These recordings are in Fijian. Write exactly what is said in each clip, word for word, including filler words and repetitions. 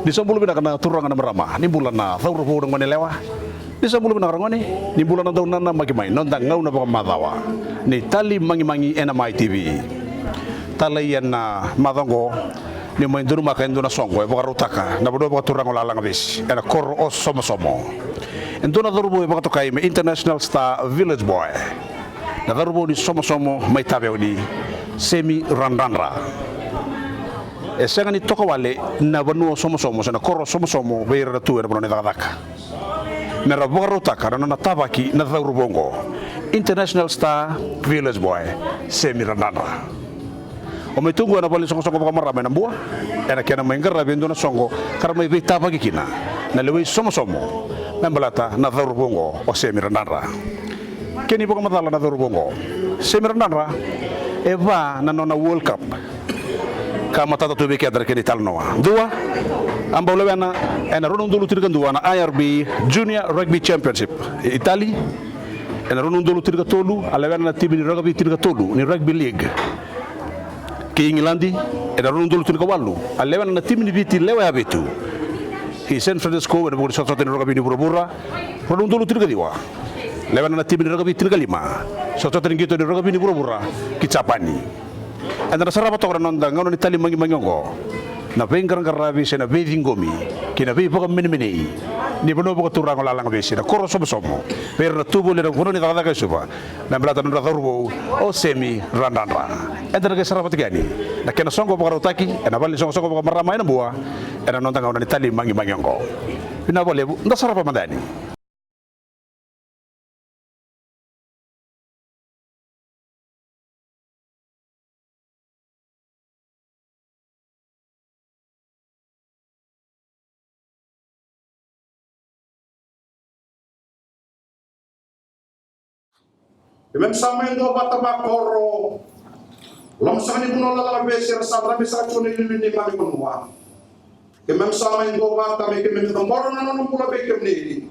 Ni sa bula vinaka na turaga na marama, ni bula na cauravou na gone yalewa. Ni sa bula vinaka ragone, ni bula na dau nanamaki mai noda gauna vakamacawa ni Tali Magimagi ena Mai T V. Talai ena macawa oqo, ni mai donumaka e dua na soqo e vakarautaka na vanua vakaturaga o Lalagavesi ena koro o Somosomo. E dua na cauravou e vakatokai me International Star Village Boy. Na cauravou ni Somosomo mai Taveuni, Semi Radradra. E sega ni toka wale na vanua o Somosomo se na koro o Somosomo vei ira na tu ena vanua ni cakacaka me ra vakarautaka na nona tavaki na cauravou oqo, International Star Village Boy, Semi Radradra. O mai tu oqo ena vale ni soqosoqo vakamarama ena Bua ena kena mai qaravi e dua na soqo ka ra mai veitavaki kina na lewei Somosomo me baleta na cauravou oqo o Semi Radradra. Kena ivakamacala na cauravou oqo, Semi Radradra, e va na nona World Cup ka matata tu vei keda na kena italanoa. Dua, a bau lewena ena rua na udolu tinikadua na I R B Junior Rugby Championship i Itali. Ena rua na udolu tinikatolu a lewena na timi ni rakavi tinikatolu ni Rugby League kei Igiladi. Ena rua na udolu tinikawalu a lewena na timi ni Viti lewe vitu kei San Francisco ena vuku ni sotasota ni rakavi ni vuravura. Rua na udolu tinikaciwa lewena na timi ni rakavi tinikalima, sotasota ni qito ni rakavi ni vuravura ki Japani. Eda na sarava toka na noda gauna ni Tali Magimagi oqo na veiqaraqaravi se na veiciqomi kei na veivakamenemenei ni vanua vakaturaga o Lalagavesi, na koro Somosomo, vei ira na tu voli ena vanua ni cakacaka e Suva me baleta na nodra cauravou o Semi Radradra. Eda na qai sarava tiko yani na kena soqo vakarautaki ena vale ni soqosoqo vakamarama ena Bua ena noda gauna ni Tali Magimagi oqo. Vinaka vakalevu, da sarava mada yani. Keimami sa mai duavata vakoro, loma saka ni vanua o Lalagavesi, era sa dabe saka tiko na iliuliu ni neimami vanua. Keimami sa mai duavata me keimami cabora na nona bula vei kemuni.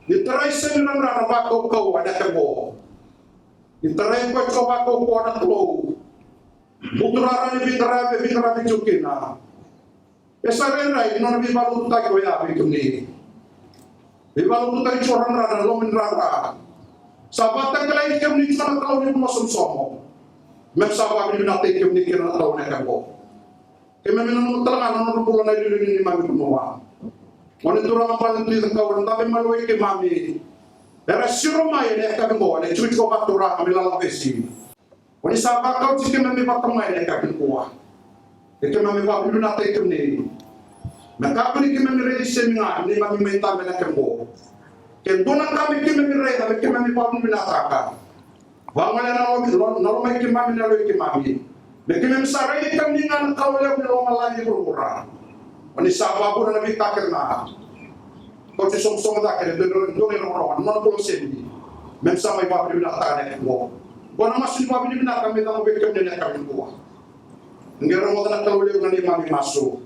Ni tarai Semi Radradra vakaukauwa ena yakavi oqo. Ni tarai koya tiko vakaukauwa na Kalou. Buturara ni veiqaravi e veiqaravi tiko kina. E sa rairai ni nona veivakalotutaki oya vei kemuni. Veivakalotutaki tiko o Radradra ena loma ni rara. Sa vakatakilai kemuni tiko na Kalou ni vanua Somosomo. Keimami sa vakavinavinakataki kemuni kina na Kalou ena yakavi oqo. Keimami nanuma tale ga na nodra bula na iliuliu ni neimami vanua. Gone turaga bale ni Tui Cakaua era dabe malua i keimami. Era siro mai ena yakavi oqo ena itikotiko vakaturaga mai Lalagavesi. Oni sa vakauti keimami vata mai ena yakavi nikua. Ke keimami vakavinavinakataki kemuni. Me kakua ni keimami raici Semi ga ni neimami mai dabe ena yakavi oqo. Ke dua na ka me keimami raica me keimami vakavinavinakataka. Vagolea na loma, na loma i keimami, na yalo i keimami. Me keimami sa raici kemuni ga na Kalou levu ni lomalagi, vuravura. Oni sa vakavuna na veika kece ga. Kauti sogosogo cake ena dua na irogorogo, na nona bula o Semi. Me sa mai vakavinavinakataka na yakavi oqo. Qo na masu ni vakavinavinaka me cabo vei kemuni ena yakavi nikua. Qai rogoca na Kalou levu na neimami masu.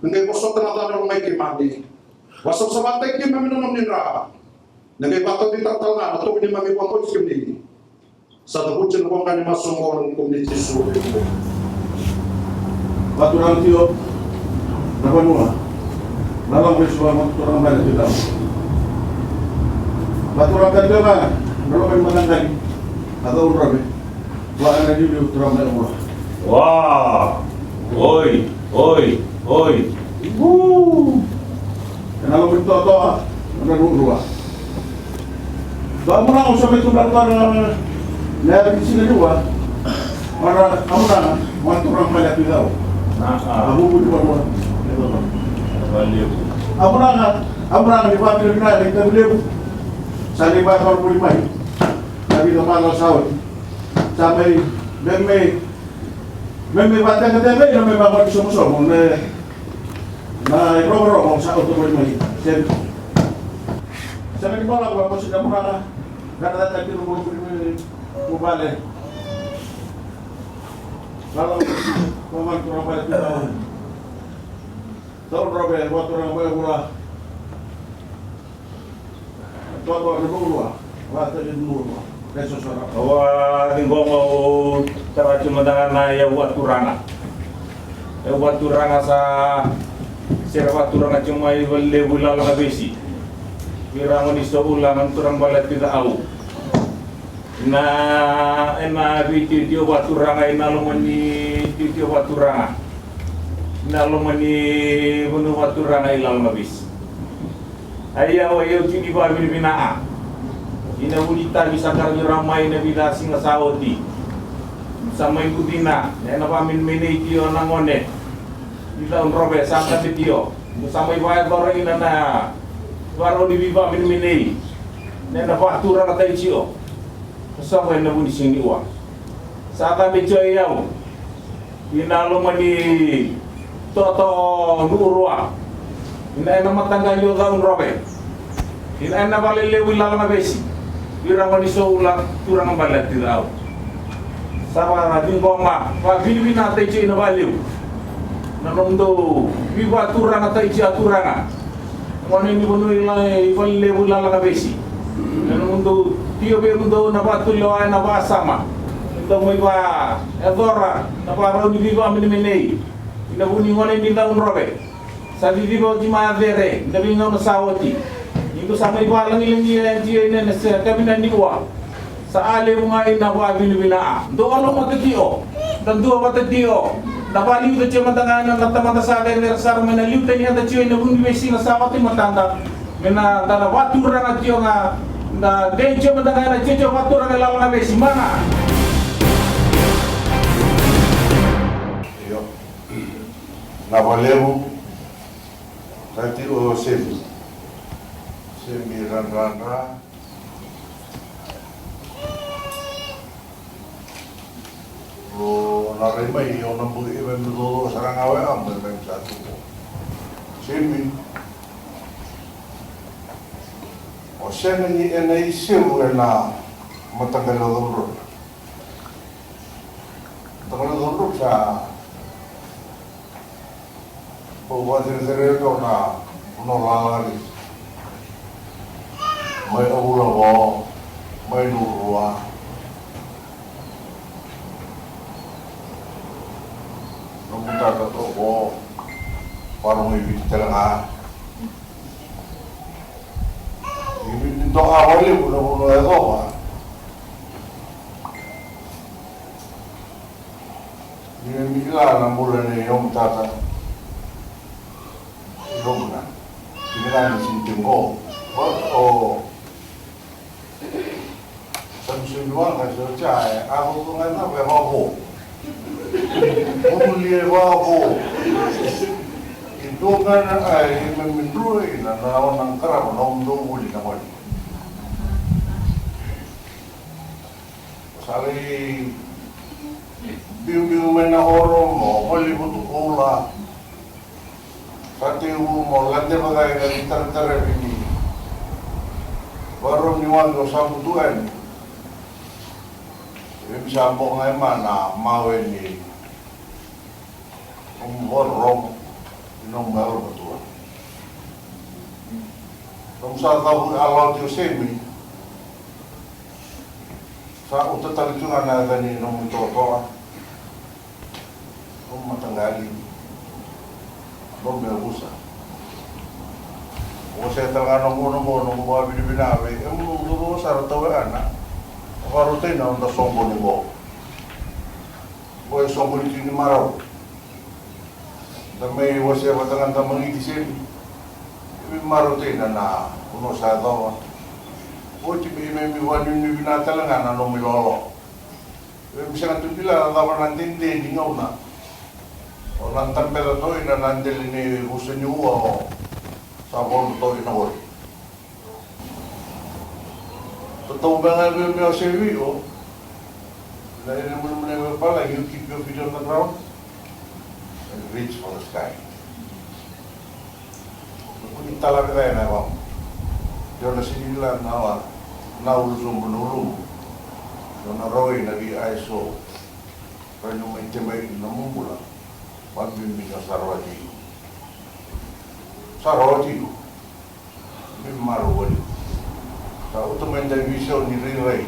Qai vosota na ca na loma i keimami. Vakasavasavataki keimami na nomuni dra. Na qai vakataudeitaka tale ga na tovo ni neimami vakabauti kemuni. Sa cavuti na voqa ni masu oqo ena yaca i Jisu. Vakaturaga tiko na vanua. Na lako mai sua vakaturaga mai na tiko. Vakaturaga tiko ga na loma ni mataqali. A cau drove. Vua na liuliu turaga mai Oqua. Wa! Oi! Oi! Oi! Woo! Ena loma ni toatoa, na ruarua. Dua muna au sa mai tubera dua na, na yava ni siga liwa. Ora, a muna, ua turaga mai na Tui Cau. A vuvu ni vanua. A muna, a muna ni vavinavinaka na itavi levu. Sa ni vakarogo mai. Na vica mala sa oti. Sa mai, me, me, me, me vakategatega ina me vakasomosomo, me, na irogorogo sa oti mai mai. Sega. Sega ni bala, ua mosi na murana, kana data kina mo, mo, mo vale. Lala, mo vale, mo vale, mo vale. Tau robe, mo tu na mo vula. Totoka na vanua, vata ni vanua, e sosara. Au a ciqoma, au tara tiko mada ga na iyau vakaturaga. E vakaturaga sa sere vakaturaga tiko mai Valelevu i Lalagavesi. Vei ira gone ni Soula, na turaga bale Ticau. Na, ena veitiotio vakaturaga, ena loma ni tiotio vakaturaga, ena loma ni vanua vakaturaga i Lalagavesi. A ia o yau tiko ni vakavinavinaka ina vu ni tavi sa qaravi rawa mai na vica siga sa oti. Sa mai bucina ena vakamenemenei tio na gone ni Cau Drove sa dabe tio. Sa mai vakayacora ina na varau ni veivakamenemenei ena vakaturagataki tio. Sa mai na vu ni siga ni ua sa dabe tio e yau. Ina loma ni toto o Nu'urua. Ina ena mataqali o Cau Drove. Ina ena Valelevu i Lalagavesi. Vei ira gone ni Soula, turaga bale Ticau. Sa vakacegu, vakavinavinaka tiko ina vakalevu na nomudou veivakaturagataki tiko a turaga. Gone ni vanua i Valelevu i Lalagavesi. Na nomudou tio vei mudou na vakatulewa ena vakasama. Dou mai vakayacora na varau ni veivakamenemenei ina vu ni gone ni Cau Drove. Sa ciciva oti mai a cere na veigauna sa oti. Ni dou sa mai vakalagilagia tio ena se kavina ni ua. Sa a levu ga ina vakavinavinaka. Dou a lomata tio. Da dua vata tio. Da vakaliuta tio mada ga ena tamata sa cecere sara mai na liutani yada tio ena vu ni veisiga sa oti matada. Me na da na vakaturaga tio ga. Da dei tio mada ga ena tio tio vakaturaga e Lalagavesi mana. Io. Na Valelevu. Sa tiko o Semi. Semi Radradra. O na rai mai o na bui e mai me dodonu sara ga o e a mai me sa tuko. Semi. O sega ni ena isevu ena mataqali o Cau Drove. Mataqali o Cau Drove sa Bau vakacerecerei iratou na vanua lalai mai Avulavao, mai Nu'urua. Nomu tata toka, Varogo i Viti tale ga. I Viti toka vakalevu na vanua e yacova. Ni me kila na bula nei nomu tata. Nomu na. Kila ni sini tiko. O, o. Samsoni waqa sa oti e a ko ko ga na vavo. Ko mu lia vavo. I dua ga na ai me mindrua ina na ona qarava na omu dou vuli na moli. Sa lai biubiu mai na oro mo moli vutu koula. Sa tei u mo lade vaka ina ni taratara vini. Varau ni wagi o sa butu yani. Vemi sa boka ga e ma na mawe ni nomu vakarorogo, i nomu yalomatua. Nomu sa cavu a lawa tiko Semi. Sa uta tale tiko ga na yaca ni nomu itoatoa. Nomu mataqali. Nomu yavusa. O se tale ga nomu, nomu, nomu vakavinavinaka vei. E mu nomu sara tau e ana. Vakarautaki na noda soqoni qo. Qo e soqoni tiko ni marau. Da mai wasea vata ga da magiti Semi. Emi marautaka na vanua sa yacova. Oti me imi vakanuinui vinaka tale ga na nomu ilolo. Emi sega tu kila na cava na dede ni gauna. O na tabeca toka ina na dele ni vusa ni ua o sa vodo toka ina voli. Tatau beka ga vei me o sevi o. Na ina mulimuli vei pala, you keep your feet on the ground and reach for the sky. Kuni tala vei na vamo. Io na sini la na wa na ulu sobu na ulumu. Io na rawai na vi aiso. Rani mai te mai na mubula. Wa bimbi na sarawati. Sarawati. Ni marau voli. Sa uta mai da visau ni rairai.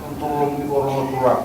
Nomu tololomi ni koro na turaga.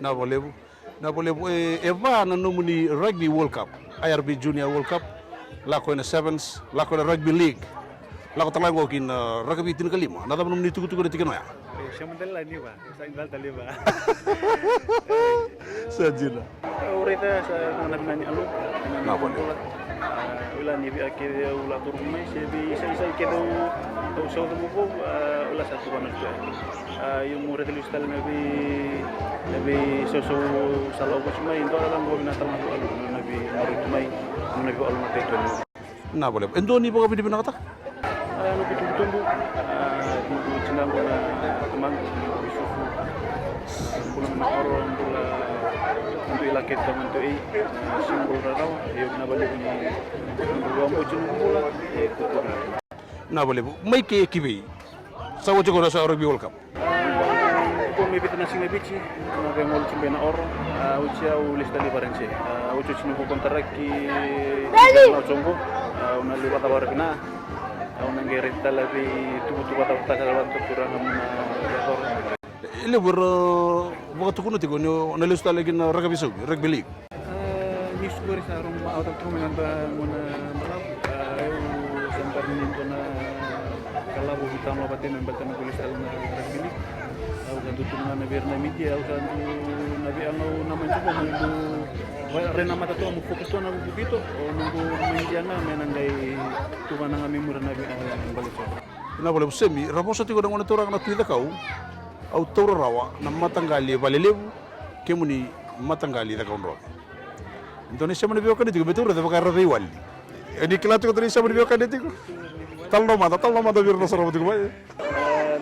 Na valevu. Na valevu. E, e va na nomuni Rugby World Cup. I R B Junior World Cup. Lako ena sevens. Lako ena Rugby League. Lako tale ga qo kina rakavi tinikalima. Na cava nomuni tukutuku ena tikina oya? E, sema tale la ni va. Sa i dal tale va. Sa dina. Au raica sa na vinani alu. Na vale. Ula ni via kece au la turu mai se vi sa i sa i kece au sa uta mo vou. Ula sa tu vana tu. Io mo raica liu sa tale na vei na vei sa sa sa la au vasi mai. Dua la la mo vina tala na alu na vei na raitu mai. Na vei alu na taitu. Na vale. E dua ni vakavinavinakataka? A, noqu tubutubu, a, noqu tinaqu na tamaqu, noqu isusu, bula na oro, bula, bula i lake tamaqu ei, a, simbol rarawa, io na vale ni, noqu vaboti noqu bula, e kukuda. Na vale, mai ke ki vei? Sa oti ko na sa Rugby World Cup. Ko me vica na siga Viti, na veigalu tiko na oro, a, oti au lesu tale i Varanise. A, oti oti noqu kontaraki na soqo, a, au na liu vakavara vina, au na qai raici tale vei tukutuku vata vata tale vata turaga mo na yacora. E levu era vakatukuna tiko ni o na lesu tale ki na rakavi sauvi, rugby league. A, ni sukori sa rong ma au tale tu mai na da mo na balavu. A, eu sa bari ni dua na kalavo ki tama vata na bata na gole sala na rugby league. Au sa dutu na vei ira na media, au sa du na vei au na mai tu mo du. Rai na mata tu mo focus tu na vuku bito, o mo du mai dia na me na qai tu vana ga me mura na vei au na bale tu. Na vale Semi, ra vosa tiko na gona turaga na Tui Cakau. Au taura rawa na mataqali e Valelevu, kemuni mataqali e Cakaudrove. Dua na isema ni veiwekani tiko me taura, cava ka era veiwali. E ni kila tiko dua na isema ni veiwekani tiko. Talanoa mada, talanoa mada vei ira na sarava tiko mai. E,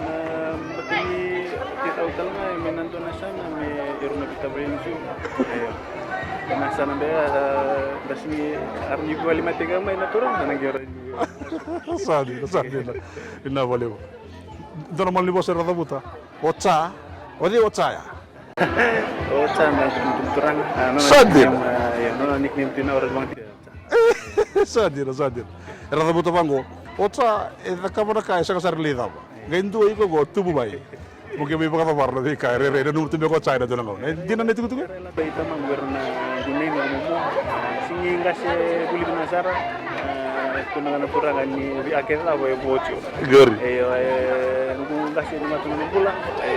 na matini ke tau tale ga me na dua na sana me iro na vita vei nisu. E, na sana be, e, da sini ar ni vali mate ga mai na tura na ngira. Sa dina, sa dina. Ina vale. Dua na mal ni vosa era cavuta. O ca, o cei o ca ya? O ca na tu-, tu-, turaga. A, no, sa dina. A, ia, no, nickname tu na ora vang. Sa dina, sa dina. Era cavuta vaqo. O ca, e cakava na ka, e sega sara ni lai cava. Qai dua iko qo, tubu mai. Mo qai mai vakacavara na veika, e rairai, nanuma tu me ko ca ena dua na gauna. E dina na itukutuku. Bai tamaqu era na gunei na momo. Sigi qase vuli vina sara. E, tu na gana turaga ni vi ake cava e votio. Qori. E, e, qu qase ni matu na bula. E,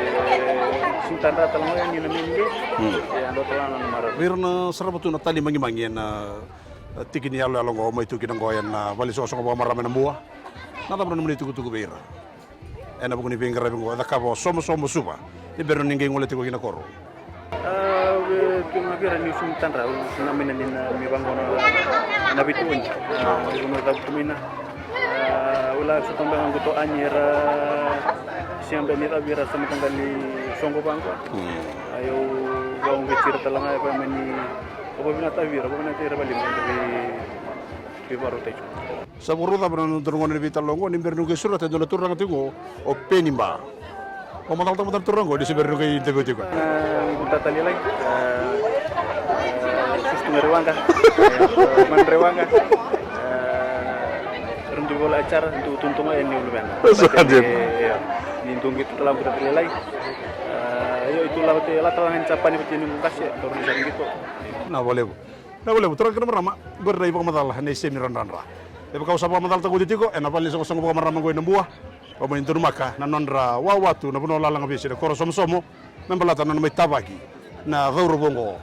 sintadra tala ngoya ni na menge. Hmm. E, ando tala na mara. Vei ira na sarava tu na tali magimagi ena, e, tiki ni yaloyalo qo, mai tu kina qo ena, e, vale soqosoqo vakamarama ena Bua. Na cava na nomuni tukutuku vei ira? Ena vuku ni veiqaravi qo, e cakava o Somosomo Suva. Ni bera ni qai gole tiko ki na koro. A, e, tu na vira ni sum tandra, u sina mai na ni na mi vango na, na vitu oni. A, i vango na cavutu mai na. A, ula su tamba ga quto ani era, siambe ni cavi era sa mataqali soqo vango. Hmm. A, eu vango tira tala ga, e va mani, o va vina tavira, va vina tira vali, vi, vi varo teco. Sa vakarau cava na nodaru gone na veitalanoa oqo, ni bera niu qai sureta e dua na turaga tiko qo, o Peniba. Vakamacalataka mada na turaga oqo, ni se bera niu qai interview tiko. Na, na tata Lilai, e, e, susu tu ga Rewaqa, e, man Rewaqa, e, ra dui vola e cara, dui tuntun ga e ni uluvena. Sa dina. E, e, ni dui qito tala ga tata Lilai. E, io, i tu lava te, la tala ga ni Japani vata ni qase, toro ni sa qito. Na valevu. Na valevu, turaga kei na marama, qori na ivakamacala nei Semi Radradra. E vaka au sa vakamacalataka oti tiko, ena vale ni soqosoqo vakamarama qo ena Bua. Au mai donumaka na nodra wawa tu na vanua lalaga vesi na koro Somosomo. Me baleta na nona mai tavaki na cauravou oqo.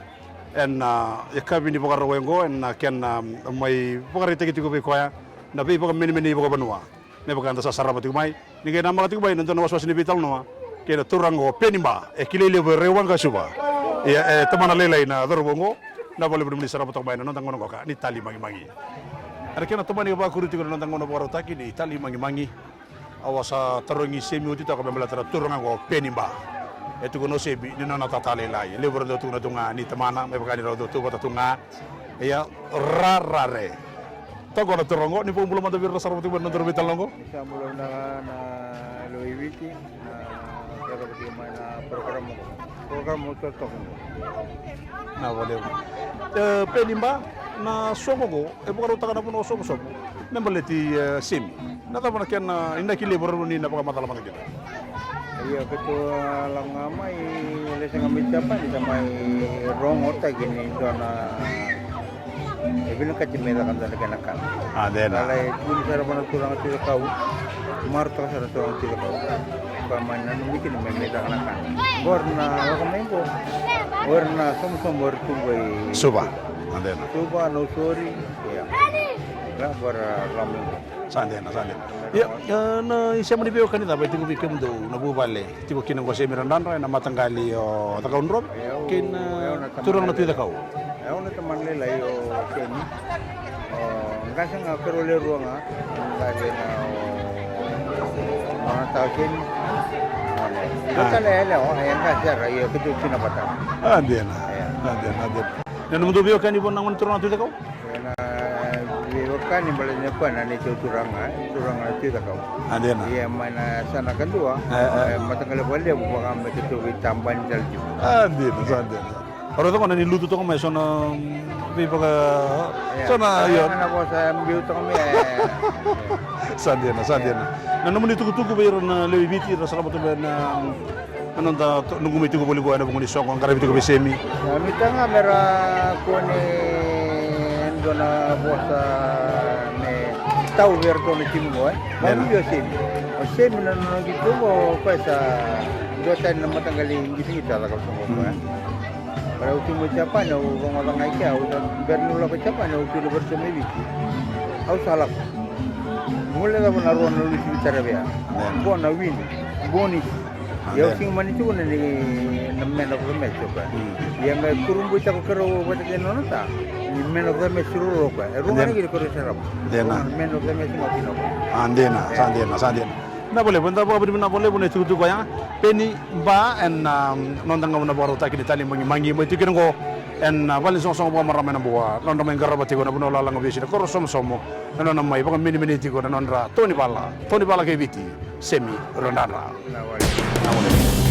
Ena, a, yakavi ni Vakarauwai oqo, ena kena, a, mai vakaraitaki tiko vei koya na veivakamenemenei vakavanua. Me vaka eda sa sarava tiko mai, ni qai namaka tiko mai na dua na wasewase ni veitalanoa kei na turaga o Peniba, e kilai levu e Rewaqa Suva. Ia, e tamana lailai na cauravou oqo, na valevu nomuni sarava toka mai na noda gauna qoka ni tali magimagi. Ena kena tomani ka vakuri tiko na noda gauna vakarautaki ni tali magimagi. Au a sa tarogi Semi oti toka me baleta na turaga oqo o Peniba. E tukuna o Semi ni nona tata lailai. Levu era dau tukuna tu ga ni tamana, me vaka ni rau dau tu vata tu ga. Ia, Rarare. Toka na turaga oqo, ni vakabula mada vei ira na sarava tiko mai na nodaru veitalanoa oqo. Ni sa bula vinaka na lewe i Viti, na sarava tiko mai na program oqo. Program oqo toka oqo. Na valevu. E, Peniba, na soqo oqo, e vakarautaka na vanua o Somosomo me baleti, e, Semi. Na cava na kena inaki levu rawa ni na vakamacala mada kina? Ia, keitou a lako ga mai, lesu ga mai Japani, sa mai rogotaki ni dua na, e vinakati me caka dua na kena kana. A, dena. Ka lai tukuni sara vua na turaga Tui Cakau, marautaka sara na turaga Tui Cakau. Ka mai nanumi kina me, me caka na kana. Qori na lako mai qo, o ira na Somosomo, o ira tu qo i Suva. A, dena. Suva, Nausori, ia. Ra qori lako mai qo. Sa dina, sa dina. Ia, e, na isema ni veiwekani cava e tiko vei kemudou na vuvale tiko kina qo Semi Radradra ena mataqali o Cakaudrove kei na turaga na Tui Cakau? Au na tamana lailai o Semi. O qase ga, keirau le rua ga. Qase ga o nona tau Semi. Nona. Io, tale e lewa, e qase sara, io, keitou tina vata. A, dina. Ia. A, dina, a, dina. Na nomudou veiwekani vua na gone turaga na Tui Cakau? Ena veiwekani baleta ni o koya na neitou turaga, e, turaga na Tui Cakau. A, dina. Ia mai na yasana kadua, e, e, mataqali vakalevu vaka me keitou veitabani tale tiko. A, dina, sa dina. O raica gona ni lutu toka mai so na, mm, veivaka, so na, io. Na vosa biu toka mai, e. Sa dina, sa dina. Na nomuni tukutuku vei ira na lewe i Viti, ira sarava tu mai na Na noda noqu mai tiko voli qo ena vuku ni soqo qaravi tiko vei Semi. Na mita ga mera kune dua na vosa me tau vei iratou na timi qo, e. Vakabibi o Semi. O Semi na nona qito qo, o koya sa dua tani na mataqali qitaqita a caka soqo qo, e. Baleta au tu mai Japani, au rogoca ga i kea, au sa bera niu lako i Japani, au tu na versau mai Viti. Au sa lako. Gole cava na rua na lusi ni taravea. Qo na wini. Boni. Ia au sega mani tukuna ni na mena ko me tiko. Ia me kurabui tako keirau vata kei na nona ta. Ni Man of the match ruarua o koya. E rua ga na qiri ko Rui Serapa. Dina. Man of the match ga o Pina o koya. A, dina, sa dina, sa dina. Na valevu, eda vakavinavinaka vakalevu na itukutuku oya. Peni Ba ena, um, noda gauna vakarautaki ni tali magimagi mai tiko kina oqo ena, uh, vale ni soqosoqo vakamarama ena Bua. Nodra mai qarava tiko na vanua lala ga veisina koro Somosomo. Na nona mai vakamenemenei tiko na nodra tonivala, tonivala kei Viti, Semi Radradra. Na vale.